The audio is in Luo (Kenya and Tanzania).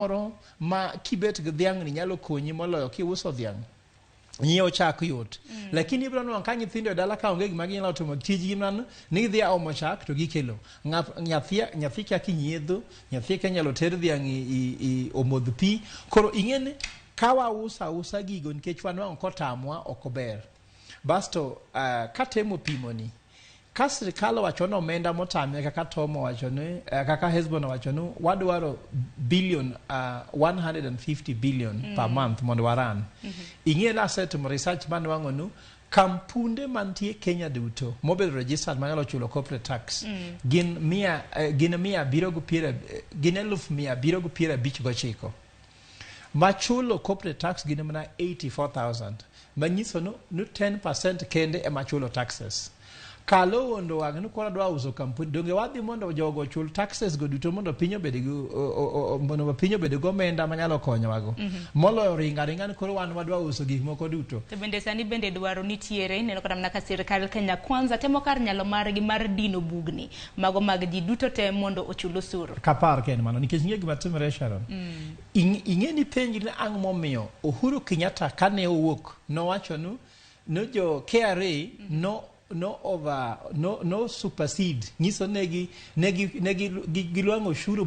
Moro ma kibet gi dhiang' ni nyalo konyi moloyo kiuso dhiang'. Nyiewo chak yot. Lakini ibiro nwang'o ka nyithindo e dala ka onge gima ginyalo timo, tijgi mana ni gidhi omo chak to gikelo. Ng'at, nyathi, nyathi kia kinyiedho, nyathi kia inyalo ter dhiang' i, i, i omodh pi. Koro ing'e ni ka wauso ausa gigo nikech wanwang'o kotamwa ok ober. Basto uh, katemo pimoni, Ka sirkal owacho ni omenda motame kaka Tom owacho ni eh, kaka Hesbon owacho ni wadwaro billion 150 billion per month mondo waran. Ing'e ni asetimo research manwang'o ni kampunde mantie Kenya duto mobedo registered manyalo chulo corporate tax gin mia gin mia abiriyo gi piero gin eluf mia abiriyo gi piero abich gochiko. Machulo corporate tax gin mana 84,000 manyiso ni ni 10% kende ema chulo taxes. Kalo wondo wang' ni koro adwa uso kampuni donge wadhi mondo jogo ochul taxes go duto mondo piny obed gi mondo piny obed gi omenda manyalo konyowago. Moloyo ringo aringa ni koro wan wadwa uso gik moko duto. To bende sani bende dwaro nitiere, ineno kata mana ka sirkal Kenya Kwanza temo kar nyalo margi mar dino bugni mago mag ji duto te mondo ochul osuru. Kapar ka en mano nikech ing'e gima timore Sharon. Ing'e ni penjri ni ang' momiyo Uhuru Kenyatta kane owuok nowacho ni no jo KRA no no over no no supersede nyiso negi negi negi gilwang'o ushuru.